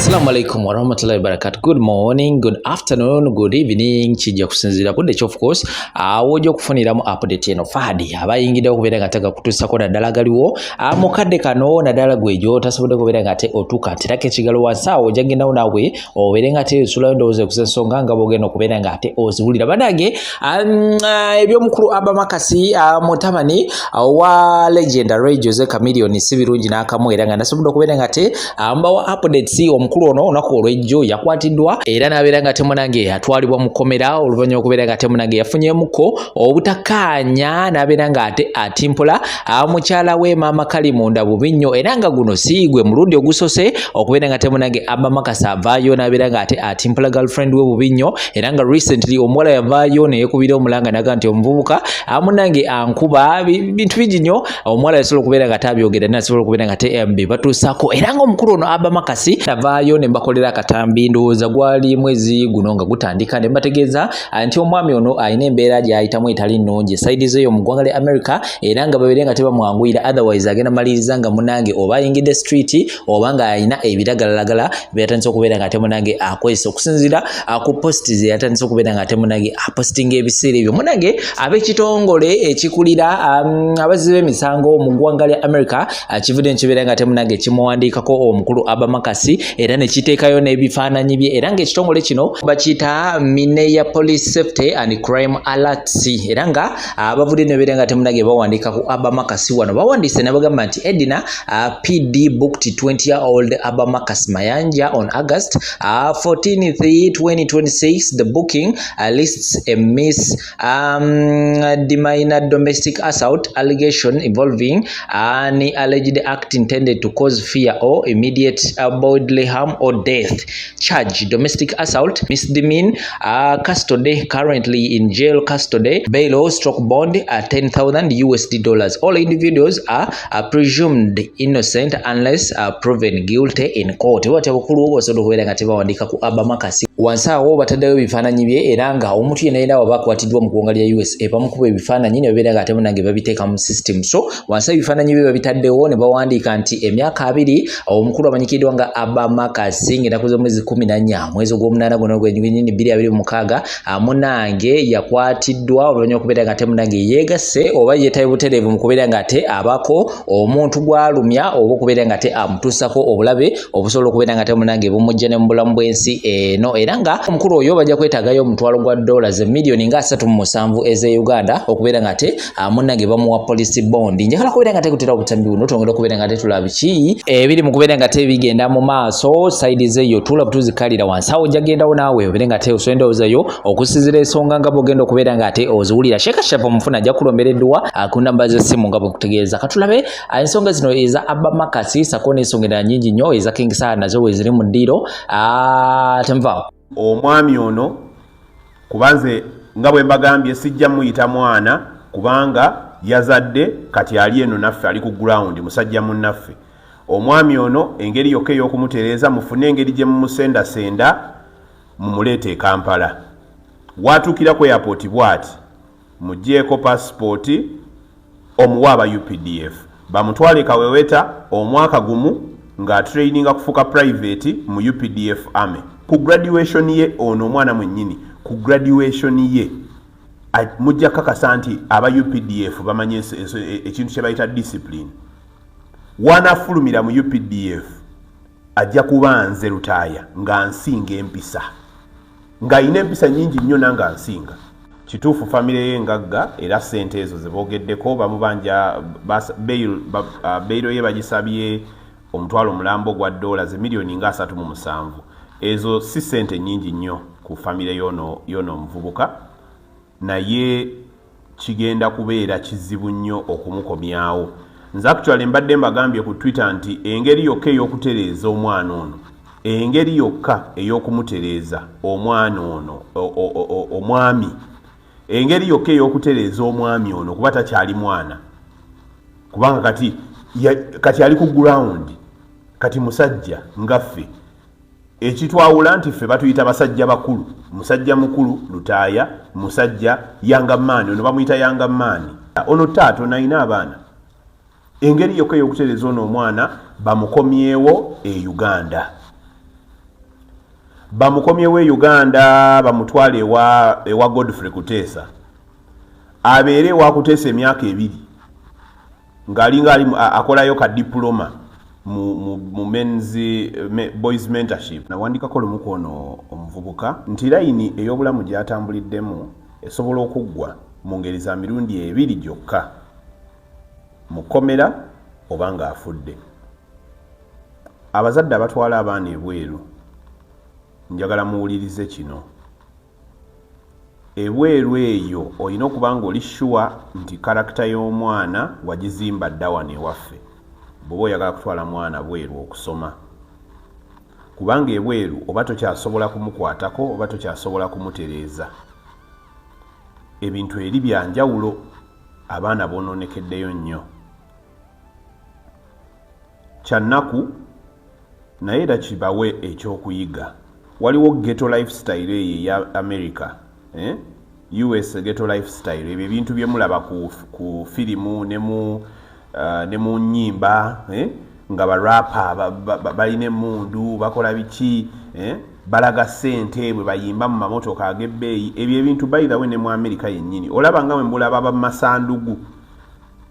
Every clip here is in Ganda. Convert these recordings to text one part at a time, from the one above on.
Assalamu alaikum warahmatullahi wabarakatuh. Good morning, good afternoon, good evening. Kijja kusinziira budde ki, of course awo ojja okufuniramu update eno. Fahadi abayingiddewo okubeera nga tega kutuusako naddala galiwo mu kadde kano, naddala gwe gy'otasobodde kubeera nga ate otuuka terako ekigalo wansi awo, ojja kugendawo naawe obeere nga ate osulayo ndowooza ekusa ensonga nga bw'ogenda okubeera nga ate oziwulira. Banange, eby'omukulu Abba Marcus, mutabani wa legendary Jose Chameleone, si birungi n'akamu, era nga nasobodde okubeera nga ate mbawa updates. Omukulu ono olunaku olw'ejjo yakwatiddwa era n'abeera nga temunange atwalibwa mu kkomera oluvannyuma okubeera nga temunange yafunyemuko obutakkaanya n'abeera nga ate atimpula mukyala we Maama Kalimunda bubi nnyo. Era nga guno si gwe mulundi ogusose okubeera nga temunange Abba Marcus avaayo n'abeera nga ate atimpula girlfriend we bubi nnyo. Era nga recently omuwala yavaayo neyekubira omulanga naga nti omuvubuka munange ankuba bintu bingi nnyo. Omuwala yasobola okubeera nga ate abyogera, nasobola okubeera nga ate bibatuusaako. Era nga omukulu ono Abba Marcus avaayo ne mbakolera akatambi, ndowooza gwali mwezi guno nga gutandika, ne mbategeeza nti omwami ono alina embeera gy'ayitamu etali nnungi side zeeyo mu ggwanga lya America, era nga babeere nga tebamwanguyira, otherwise agenda maliriza nga munange oba ayingidde street oba nga alina ebiragalalagala byeyatandise okubeera nga ate munange akozesa, okusinziira ku post ze yatandise okubeera nga ate munange apostinga ebiseera ebyo. Munange, ab'ekitongole ekikulira abazzi b'emisango mu ggwanga lya America kivudde nekibeera nga ate munange kimuwandiikako omukulu Abba Marcus, era nekiteekayo n'ebifaananyi bye. Era ng'ekitongole kino bakiyita Minneapolis Safety and Crime Alerts, era nga bavudde nebeera nga temunage bawandiika ku Abba Marcus. Wano bawandiise ne bagamba nti Edina PD booked 20-year-old Abba Marcus Mayanja on August 14 2026. The booking lists a misdemeanor domestic assault allegation involving an alleged act intended to cause fear or immediate bodily harm or death. Charge: domestic assault, misdemeanor, custody currently in jail custody, bail or stroke bond at 10,000 USD dollars. All individuals are presumed innocent unless proven guilty in court. Watya bukulu osobola okubeera nga tebawandiika ku Abba Marcus. Wansi awo bataddeyo ebifaananyi bye, era nga omuntu yenna yenna waba akwatiddwa mu ggwanga lya USA bamukuba ebifaananyi ne babeera nga ate munange babiteeka mu system. So wansi ebifaananyi bye babitaddewo ne bawandiika nti emyaka 20, omukulu amanyikiddwa nga Abba Marcus, ng'ennaku z'omwezi 14 mwezi ogw'omunaana guno gwenyini 2026, munange yakwatiddwa oluvannyuma okubeera nga ate munange yeegasse oba yeetaye butereevu mu kubeera nga ate abako omuntu gw'alumya oba okubeera nga ate amutuusako obulabe obusobola okubeera nga ate munange bumujja ne mu bulamu bw'ensi eno. Era nga omukulu oyo bajja kwetaagayo omutwalo gwa dollars emiliyoni nga 37 ez'e Uganda okubeera nga ate munnange bamuwa police bond. Njagala kubeera nga tekutera obutambi buno, twongere okubeera nga tetulaba biki ebiri mu kubeera nga tebigenda mu maaso side zeeyo. Tula butuzikalira wansi awo, ojja gendawo naawe obeere nga te osobola endowoozayo okusinziira ensonga nga bw'ogenda okubeera nga ate oziwulira. Sheeka Shafa omufuna ajja kulombera edduwa ku namba z'essimu nga bwekutegeeza. Katulabe ensonga zino eza Abba Marcus sako n'ensonga endala nnyingi nnyo eza King Saha, nazo we ziri mu ddiiro. Tenvaawo. Omwami ono, kubanze nga bwe mbagambye, sijja muyita mwana kubanga yazadde, kati ali eno naffe, ali ku ground, musajja munnaffe. Omwami ono, engeri yokka ey'okumutereeza, mufune engeri gye mumusendasenda mumuleete e Kampala. Watuukira ku airport bw'ati, mugjeeko pasipooti, omuwa aba UPDF bamutwale Kaweweta omwaka gumu ng'atraininga kufuuka private mu UPDF army. Ku graduation ye, ono omwana mwennyini, ku graduation ye mujja kakasa nti aba UPDF bamanyi ekintu kye bayita discipline. Wanafulumira mu UPDF ajja kuba nze Lutaaya nga nsinga empisa, ng'alina empisa nyingi nnyo nanga nsinga. Kituufu, famire ye ngagga, era sente ezo zeboogeddeko bamubanja bail ye bagisabye omutwalo omulambo gwa dola ze miliyoni nga 37. Ezo si sente nyingi nnyo ku famire yono yono omuvubuka, naye kigenda kubeera kizibu nnyo okumukomyawo. Nze actually mbadde mbagambye ku Twitter nti engeri yokka ey'okutereeza omwana ono, engeri yokka ey'okumutereeza omwana ono, omwami, engeri yokka ey'okutereeza omwami ono, kuba takyali mwana, kubanga kati ali ku ground, kati musajja nga ffe. Ekitwawula nti ffe batuyita basajja bakulu, musajja mukulu Lutaaya, musajja young man, ono bamuyita young man. Ono taata ono alina abaana. Engeri yokka ey'okutereeza ono omwana, bamukomyewo e Uganda. Bamukomyewo e Uganda, bamutwale ewa Godfrey Kuteesa, abeere ewa Kuteesa emyaka 2 ng'alinga ali akolayo ka diploma mu men's boys mentorship. Nawandikako lumu ku ono omuvubuka nti layini ey'obulamu gy'atambuliddemu esobola okuggwa mu ngeri za mirundi ebiri gyokka: mu kkomera oba ng'afudde. Abazadde abatwala abaana ebweru, njagala muwulirize kino. Ebweru eyo olina okuba nga oli sure nti character y'omwana wagizimba dda wano ewaffe, bw'oba oyagala kutwala mwana bweru okusoma, kubanga ebweru oba tokyasobola kumukwatako oba tokyasobola kumutereeza. Ebintu eri byanjawulo, abaana boonoonekeddeyo nnyo. Kyannaku, naye era kibawe ekyokuyiga. Waliwo ghetto lifestyle eyo eya America, eh? US ghetto lifestyle, ebyo ebintu byemulaba ku firimu ne mu nyimba, eh? Nga barapa balina emundu, bakola biki, eh? Balaga ssente bwe bayimba mu mamotoka ag'ebbeeyi. Ebyo ebintu, by the way, ne mu America yennyini olaba nga bwe mulaba bamasandugu.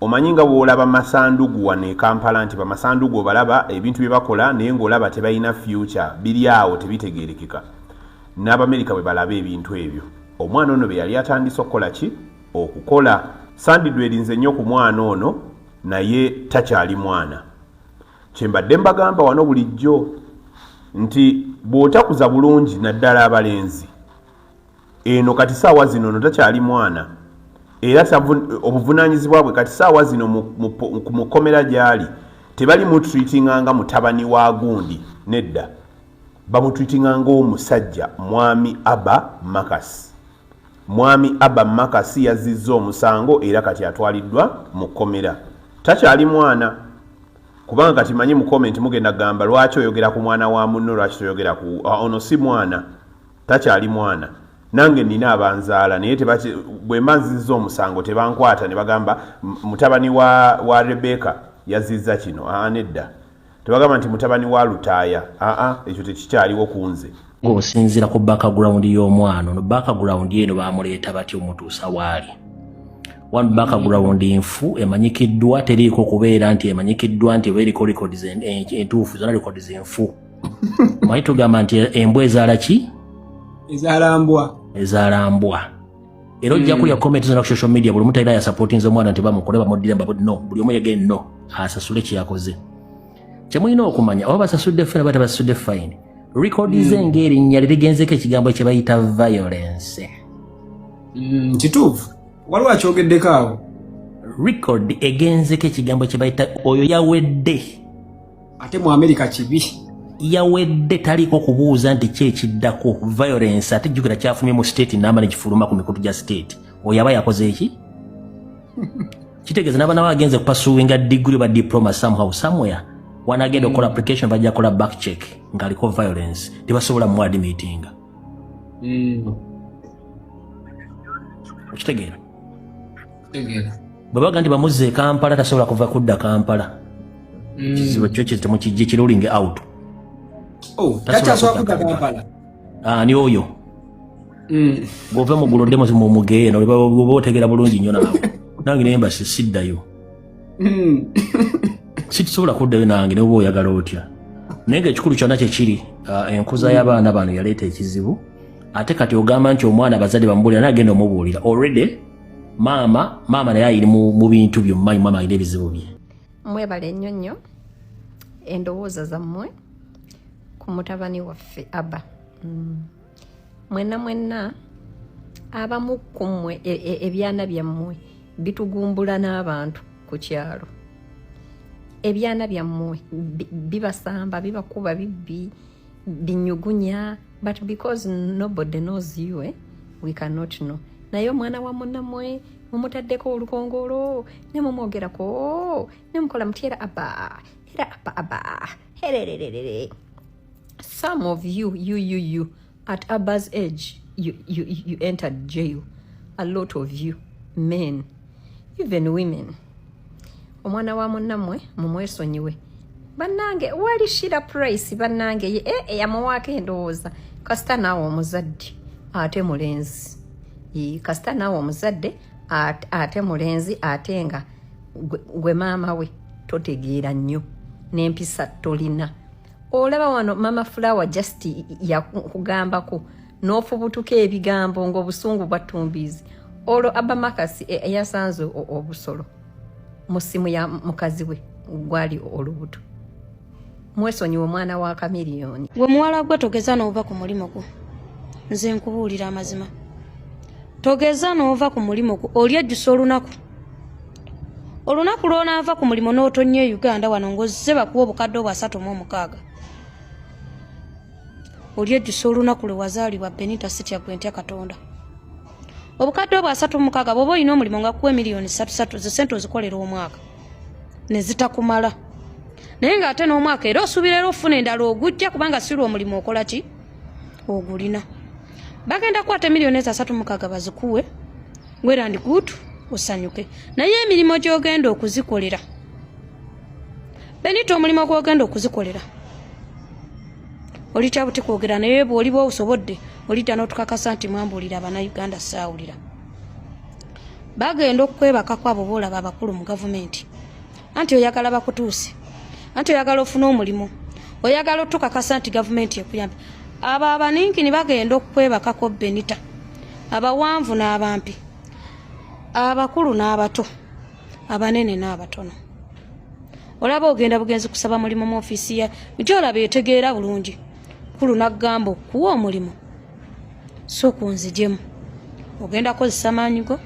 Omanyi nga bw'olaba masandugu wano e Kampala nti bamasandugu obalaba ebintu bye bakola, naye ng'olaba tebalina future, biri awo tebitegeerekeka. N'Abamerika bwe balaba ebintu ebyo, omwana ono bye yali atandise okukola ki, okukola sandidwerinze nnyo ku mwana ono, naye takyali mwana. Kyembadde mbagamba wano bulijjo nti bw'otakuza bulungi, naddala abalenzi eno kati saawa zino, ono takyali mwana era obuvunaanyizibwa bwe kati saawa zino mu kkomera gy'ali tebali mutreatinga nga mutabani wa gundi, nedda, bamutreatinga ng'omusajja. Mwami Abba Marcus, Mwami Abba Marcus yazizza omusango era kati atwaliddwa mu kkomera, takyali mwana. Kubanga kati manyi mu comment mugenda kugamba, "Lwaki oyogera ku mwana wa munno? Lwaki toyogera ku ono?" Si mwana, takyali mwana. Nange nina abanzaala, naye bwe mba nzizza omusango tebankwata ne bagamba mutabani wa Rebeka yazizza kino. Aa, nedda, tebagamba nti mutabani wa Lutaaya. Aa, ekyo tekikyaliwo ku nze. Ng'osinziira ku background y'omwana ono, background eno bamuleeta batya omutuusa waali? One, background nfu emanyikiddwa, teriiko kubeera nti emanyikiddwa nti oba eriko records entuufu, zonna records enfu. Manyi tugamba nti embwa ezaala ki? Ezaala mbwa. Ezaala mbwa. Era ojja kulya comment zonna ku social media, buli omu talina yasupportinze omwana nti bamukole bamuddire no, buli omu yegende no asasule kyeyakoze. Kyemulina okumanya, oba basasudde fine oba tebasasudde fine, record ze ng'erinnya lirigenzeko ekigambo kye bayita violence. Kituufu, waliwo akyogeddeko awo. Record egenzeko ekigambo kye bayita, oyo yawedde. Ate mu Amerika kibi. Yawedde, taliko kubuuza nti ki ekiddako, violence. Ate jjukira kyafumye mu state namba nekifuluma ku mikutu gya state. Oyo aba yakoze eki? Kitegeeza n'abaana bagenze kupursuinga degree oba diploma somehow, somewhere, wanagenda okukola application, bajja kukola back check ng'aliko violence, tebasobola mu admittinga. Okitegeera? Tegeera. Bwe baga nti bamuzza e Kampala, tasobola kuva kudda Kampala. Kizibu kyo temukijje kiruling out. Oh, Tasobola takyasobola kudda kudda Kampala. Ani oyo? Bw'ova mu ggulu oddemu mu mugeeno, oba otegeera bulungi nnyo naawe. Nange naye mbasi siddayo. Sikisobola kuddayo nange, ne bwoba oyagala otya. Naye ngaekikulu kyonna kyekiri, enkuza y'abaana bano yaleeta ekizibu. Ate kati ogamba nti omwana abazadde bamubuulira, naye agenda omubuulira already maama naye ayiri mu bintu byommanyi, maama alina ebizibu bye. Mwebale nnyo nnyo endowooza zammwe ku mutabani waffe Abba. Mwenna mwenna abamu ku mmwe ebyana byammwe bitugumbula n'abantu ku kyalo. Ebyana byammwe bibasamba, bibakuba, bibbi, binyugunya, but because nobody knows you, eh, we cannot know. Naye omwana wa munnammwe mumutaddeko olukongolo ne mumwogerako ne mukola muti era Abba, era Abba, Abba herererere. Some of you, you you you at Abba's age, you entered jail. A lot of you men, even women. Omwana wa munnammwe mumwesonyiwe. Bannange, wali Shira Price, bannange ye yamuwaako endowooza. Kasita naawe omuzadde ate mulenzi, kasita naawe omuzadde ate mulenzi, ate nga gwe maama we totegeera nnyo n'empisa tolina. Olaba wano Mama Flower just yakugambako n'ofubutuka ebigambo ng'obusungu bwa ttumbiizi. Olwo Abba Makasi yasanze obusolo mu ssimu ya mukazi we gwali olubuto. Mwesonyiwe omwana wa Kamiliyoni. Gwe muwala gwe, togeza n'ova ku mulimu gwo. Nze nkubuulira amazima, togeza n'ova ku mulimu gwo. Olyejjusa olunaku lw'onaava ku mulimu n'otonnya e Uganda wano ng'ozze bakuwa obukadde obwa 36. Olyejjusa olunaku lwe wazaalibwa. Benita, sitya gwe ntya Katonda. Obukadde obwa 36, bw'oba olina omulimu nga kuwa emiliyoni ssatu ssatu, ze sente ozikolera omwaka ne zitakumala, naye ng'ate n'omwaka era osuubira era ofuna endala ogujja, kubanga si lwa omulimu okola ki ogulina. Bagenda kukwata emiliyoni ezo 36 bazikuwe, well and good, osanyuke. Naye emirimu gy'ogenda okuzikolera, Benita, omulimu gw'ogenda okuzikolera olitya buti kwogera, naye bw'oliba osobodde olidda n'otukakasa nti mwambuulira Abannayuganda saawulira. Bagenda okwebakako abo boolaba abakulu mu gavumenti, anti oyagala bakutuuse, anti oyagala ofune omulimu, oyagala otukakasa nti gavumenti ekuyambe. Abo abaninkini bagenda okwebakako, Benita, abawanvu n'abampi, abakulu n'abato, abanene n'abatono. Olaba ogenda bugenzi kusaba mulimu mu ofiisi ya gyolaba etegeera bulungi kulu, naggamba okuwa omulimu, sooka onzigyemu. Ogenda kukozesa maanyi go,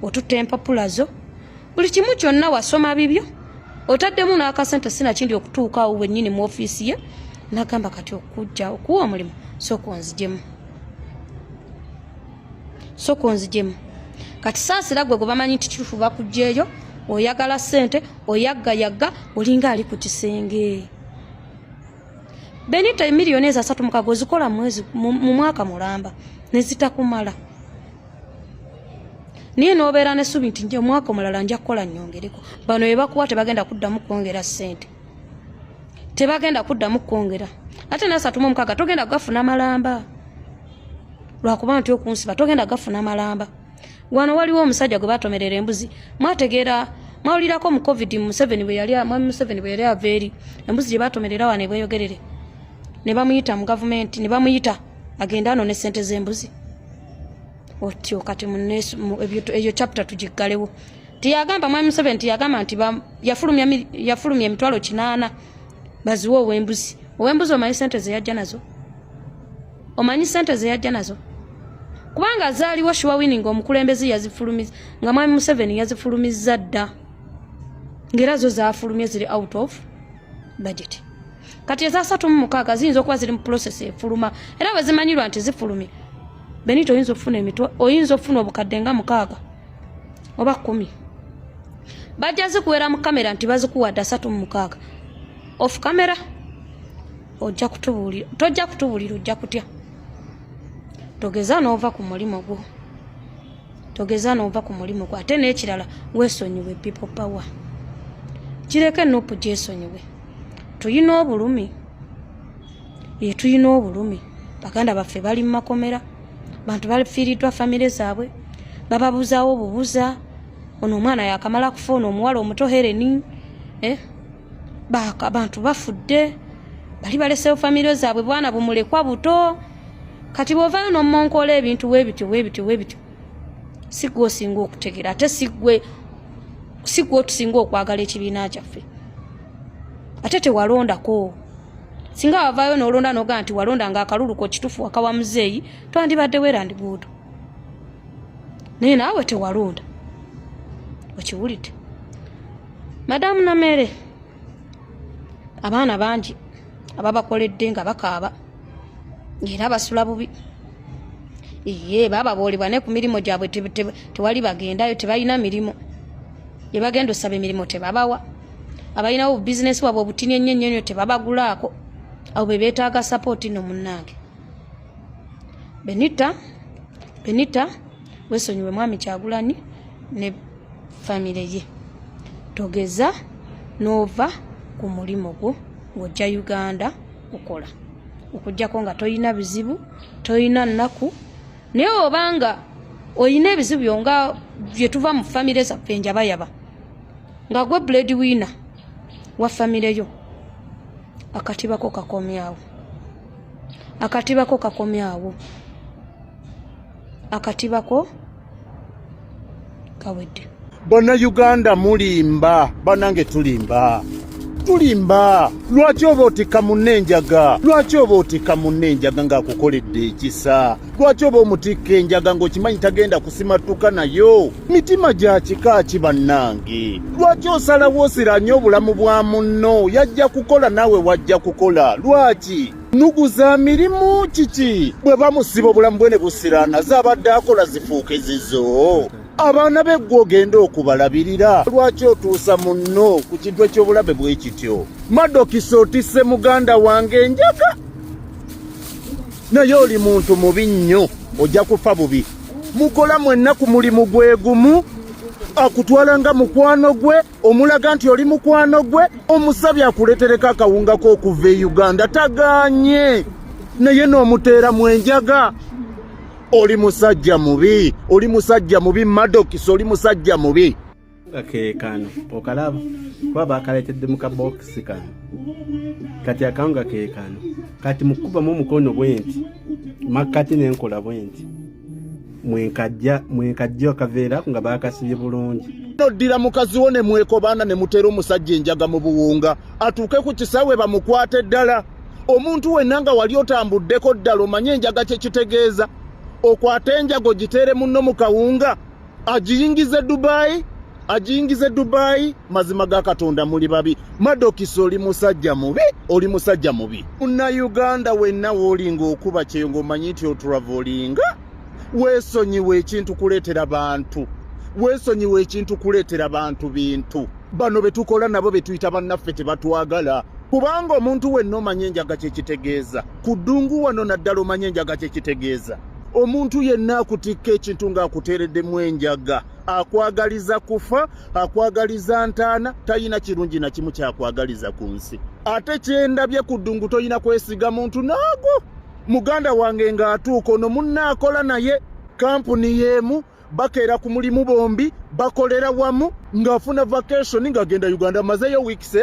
otutta empapula zo, buli kimu kyonna wasoma bibyo, otaddemu n'akasente sinakindi okutuuka awo wennyini mu ofiisi ye, nagamba kati okujja okuwa omulimu, sooka onzigyemu, sooka onzigyemu. Kati saasira gwe gwe bamanyi nti kituufu bakugjeeyo, oyagala ssente, oyaggayagga, olinga ali ku kisenge. Benita, emiliyoni ezo 36 ozikola mwezi mu mwaka mulamba nezitakumala, naye n'obeera n'essuubi nti nje omwaka omulala nja kukola nnyongereko. Bano be bakuwa tebagenda kuddamu kwongera ssente, tebagenda kuddamu kwongera. Ate n'36 togenda kugafuna malamba, lwakuba nti okunsiba togenda gafuna malamba. Wano waliwo omusajja gwe batomerera embuzi, mwategeera, mwawulirako mu COVID, Museveni bwe yali, mwami Museveni bwe yali ava eri, embuzi gye batomerera wano ebweyogerere ne bamuyita mu gavumenti, ne bamuyita agende anone sente z'embuzi. Otyo kati eyo chapter tugiggalewo. Tiyagamba mwami Museveni, tiyagamba nti yafulumya 800,000 baziwe ow'embuzi. Ow'embuzi omanyi sente ze yajja nazo? Omanyi sente ze yajja nazo? Kubanga zaaliwo sure winning, omukulembeze yazifulumiza nga mwami Museveni yazifulumizza dda, ng'era zo zafulumye ziri out of budget. Kati eza 36 ziyinza okuba ziri mu process efuluma, era bwe zimanyirwa nti zifulumye, Benito, oyinza okufuna emitwe, oyinza okufuna obukadde nga 6 oba 10. Bajja zikuwera mu kamera nti bazikuwadde 36. Off camera ojja kutubuulira, tojja kutubuulira, ojja kutya. Togeza n'ova ku mulimu gwo, togeza n'ova ku mulimu gwo. Ate n'ekirala, weesonyiwe People Power, kireke NUP gyesonyiwe. Tuyina obulumi, ye tuyina obulumi. Baganda baffe bali mu makomera, bantu bafiiriddwa famire zaabwe, bababuzaawo obubuza. Ono omwana yakamala kufa, ono omuwala omuto Hereni, eh? Bantu bafudde, bali balesewo famire zaabwe, bwana bumulekwa buto. Kati bw'ovaayo n'omonkola ebintu weebityo weebityo weebityo, si gwe osinga okutegera, ate si gwe otusinga okwagala ekibiina kyaffe, ate tewalondako. Singa wavaayo n'olonda n'ogaa nti walonda nga akalulu ko kituufu wakawa muzeeyi, twandibadde well and good, naye naawe tewalonda. Okiwulidde, Madamu Namere? Abaana bangi ababakoledde nga bakaaba era basula bubi. Ye bababoolebwa ne ku mirimu gyabwe, tewali bagendayo, tebalina mirimu gye bagenda osaba, emirimu tebabawa. Abalinawo obubizinesi bwabwe obutini ennyo ennyo nnyo tebabagulaako. Abo be beetaaga support nno. Munnange Benita, Benita, weesonyiwe mwami Kyagulanyi ne famire ye. Togeza n'ova ku mulimu gwo. ng'ojja Uganda okola, okuggyako nga tolina bizibu, tolina nnaku. Naye obanga olina ebizibu byo nga bye tuva mu famire zaffe enjabayaba, nga gwe bread winner wa famire yo, akatibako kakomyawo, akatibako kakomyawo, akatibako kawedde. Bannayuganda mulimba, bannange tulimba, tulimba. Lwaki oba otikka munne enjaga? Lwaki oba otikka munne enjaga ng'akukoledde ekisa? Lwaki oba omutikka enjaga ng'okimanyi tagenda kusimattuka nayo? Mitima gya kika ki bannange? Lwaki osalawo osiranye obulamu bwa munno? Yajja kukola naawe wajja kukola. Lwaki nnugu za mirimu kiki? Bwe bamusiba obulamu bwe ne busiraana, z'abadde akola zifuuke zizo. Abaana be ggwe ogenda okubalabirira. Lwaki otuusa munno ku kintu eky'obulabe bwe kityo? Madokisi otisse muganda wange enjaga, naye oli muntu mubi nnyo, ojja kufa bubi. Mukola mwenna ku mulimu gwe gumu, akutwala nga mukwano gwe, omulaga nti oli mukwano gwe, omusabye akuleetereko akawunga k'okuva e Uganda, tagaanye, naye n'omuteeramu enjaga. Oli musajja mubi, oli musajja mubi Madokisi, oli musajja mubi. Nga ke kano okalaba kuba bakaleetedde mu kabokisi kano, kati akawunga ke kano. Kati mukubamu omukono bwe nti makkati nenkola bwe nti mwenkajja mwenkajja akaveera nga bakasibye bulungi. Oddira mukazi wo ne mwekobaana ne muteera omusajja enjaga mu buwunga atuuke ku kisaawe bamukwate ddala. Omuntu wenna nga wali otambuddeko ddala omanye enjaga kye kitegeeza. Okwate enjaga ogiteere munno mu kawunga agiyingize Dubai, agiyingize Dubai. Mazima ga Katonda muli babi. Madokisi oli musajja mubi, oli musajja mubi. Munnayuganda wenna w'oli ng'okuba kyeyo ng'omanyi nti otravelinga, weesonyiwe ekintu kuleetera bantu, weesonyiwe ekintu kuleetera bantu bintu. Bano be tukola nabo be tuyita bannaffe tebatwagala, kubanga omuntu wenna omanye enjaga kye kitegeeza ku ddungu wano, naddala omanye enjaga kye kitegeeza. Omuntu yenna akutikka ekintu ng'akuteereddemu enjaga akwagaliza kufa, akwagaliza ntaana, talina kirungi na kimu kyakwagaliza ku nsi. Ate kyendabye ku ddungu, toyina kwesiga muntu naago. Muganda wange ng'atuuka ono munnaakola naye kampuni y'emu, bakeera ku mulimu bombi, bakolera wamu, ng'afuna vacation ng'agenda Uganda, mazeyo weeks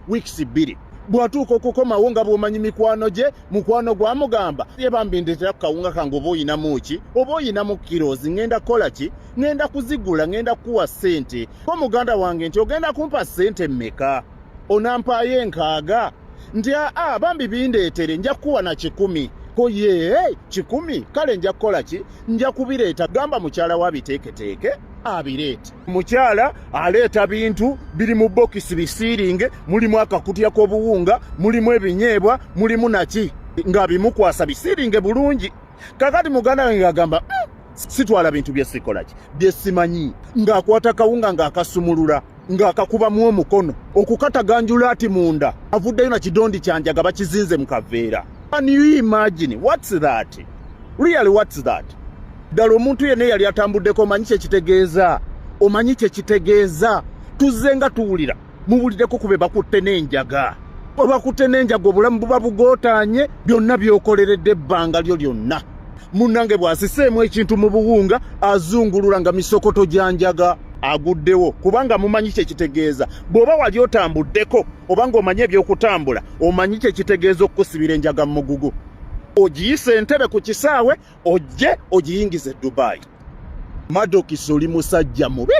2. Bw'atuuka okukomawo, nga bw'omanyi mikwano gye, mukwano gwamugamba ye, bambi ndetera ku kawunga kange, oba oyinamu ki, oba oyinamu kilos, ŋŋenda kukola ki, ŋŋenda kuzigula, ŋŋenda kukuwa ssente. Ko muganda wange nti ogenda kumpa ssente mmeka? Onampaayo 60? Nti aa, bambi bindeetere, nja kukuwa na 100. Ko ye 100, kale nja kukola ki, nja kubireeta, gamba mukyala we abiteeketeeke abireete. Mukyala aleeta bintu biri mu bokisi bisiiringe, mulimu akakutya k'obuwunga, mulimu ebinyeebwa, mulimu naki, ng'abimukwasa bisiiringe bulungi. Kakati muganda wange ng'agamba, sitwala bintu byesikolaki byesimanyi." Ng'akwata kawunga ng'akasumulula, ng'akakubamu omukono okukataganjula ati munda avuddeyo na kidondi kyanjaga bakizinze mu kaveera. Can you imagine? What's that? Really, what's that? Ddala omuntu yenna eyali atambuddeko omanyi kyekitegeeza, omanyi kyekitegeeza. Tuzze nga tuwulira, muwulireko ku be bakutte n'enjaga. Bwe bakutte n'enjaga, obulamu buba bugootaanye, byonna by'okoleredde ebbanga lyo lyonna. Munnange bw'asiseemu ekintu mu buwunga, azungulula nga misokoto gya njaga, aguddewo, kubanga mumanyi kyekitegeeza. Bw'oba wali otambuddeko oba ng'omanyi ebyokutambula, omanyi kyekitegeeza okukusibira enjaga mu mugugu, ogiyise entebe ku kisaawe, ojje ogiyingize Dubai. Madokisi oli musajja mubi,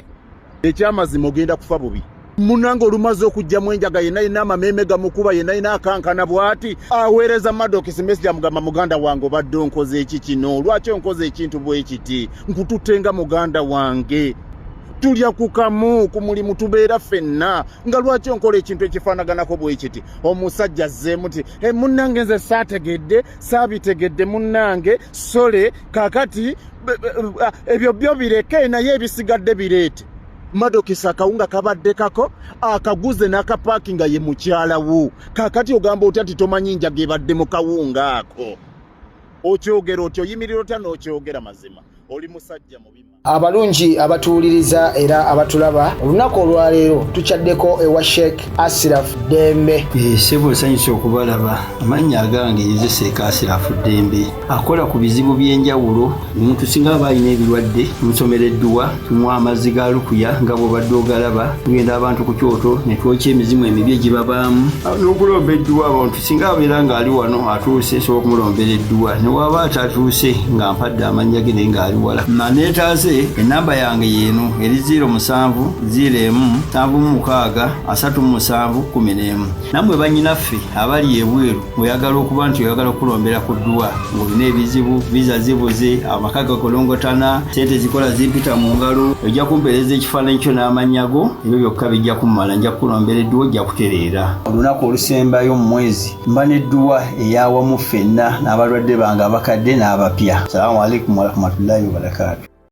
ekyamazima ogenda kufa bubi. Munange olumaze okugjamu enjaga, yenna yenna amameeme gamukuba, yenna yenna akankana bw'ati. Aweereza Madokisi message, amugamba, "Muganda wange, obadde onkoze eki kino? Lwaki onkoze ekintu bwe kiti? Nkututte nga muganda wange, tulya ku kamu, ku mulimu tubeera ffenna, nga lwaki onkola ekintu ekifaanaganako bwe kiti?" Omusajja azzeemu ti, "E, munnange, nze saategedde, saabitegedde munnange, sorry. Kaakati ebyo byo bireke, naye ebisigadde bireete." Madokisi akawunga kabadde kako akaguze n'akapaaki nga ye mukyala wo. Kaakati ogamba otya nti tomanyi njaga ebadde mu kawunga ako? Okyogera otya? Oyimirira otya n'okyogera mazima? Oli musajja mubi. Abalungi abatuwuliriza era abatulaba, olunaku olwaleero tukyaddeko ewa Sheikh Asiraf Ddembe. Ssebo, nsanyuse okubalaba. Amannya agange nze Seeka Asirafu Ddembe, akola ku bizibu by'enjawulo. Omuntu singa aba alina ebirwadde, tumusomera edduwa, tumuwa amazzi ga lukuya nga bw'obadde ogalaba. Tugenda abantu ku kyoto ne twokya emizimu emibi egibabaamu n'okulomba edduwa. Abantu singa abeera ng'ali wano atuuse, nsobola okumulombera edduwa, ne waba atatuuse nga mpadde amannya ge naye ng'ali wala naneetaase. Enamba yange yeeno eri 07 01 76 37 11. Nammwe bannyinaffe abali ebweru, oyagala okuba nti oyagala okulombera ku dduwa ng'olina ebizibu, visa zibuze, amaka gakolongotana, sente zikola zimpita mu ngalo, ojja kumpeereza ekifaananyi kyo n'amannya go, ebyo byokka bijja kummala, nja kukulombera edduwa, ojja kutereera. Olunaku olusembayo mu mwezi mba n'edduwa eyawamu ffenna n'abalwadde bange abakadde n'abapya. Salaamu alaikum warahmatullahi wabarakaatu.